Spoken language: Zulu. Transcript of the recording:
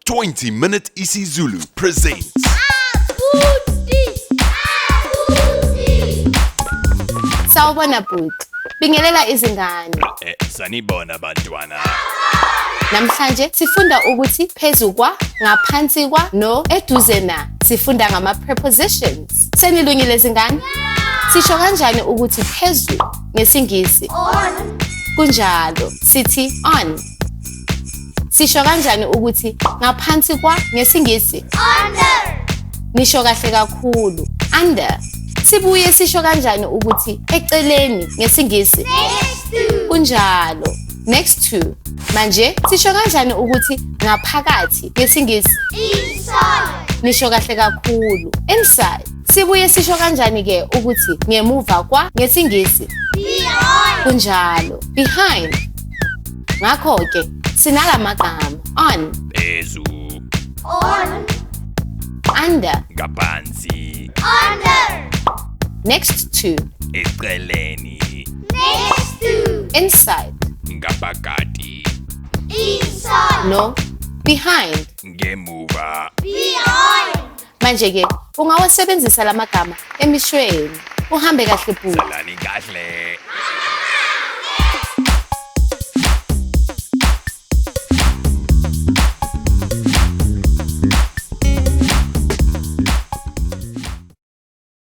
20 Minute isiZulu presents. Sawubona bhuti. Bingelela izingane. Sanibona bantwana. Namhlanje sifunda ukuthi phezu kwa, ngaphansi kwa no eduze na. Sifunda ngama prepositions. Senilungile zingane? Sisho kanjani ukuthi phezu ngesiNgisi? On. Kunjalo, sithi on. Sisho kanjani ukuthi ngaphansi kwa ngesiNgisi? Under. Nisho kahle kakhulu. Under. Sibuye sisho kanjani ukuthi eceleni ngesiNgisi? Next to. Kunjalo. Next to. Manje sisho kanjani ukuthi ngaphakathi ngesiNgisi? Inside. Nisho kahle kakhulu. Inside. Sibuye sisho kanjani ke ukuthi ngemuva kwa ngesiNgisi? Behind. Kunjalo. Behind. Ngakho ke sinalamagama on, Phezu, On. under, ngaphansi, Under. next to, eceleni, Next to. inside, ngaphakathi, Inside. no, behind. ngemuva. Behind. Manje ke ungawasebenzisa lamagama emishweni. Uhambe kahle bhuti. Salani kahle.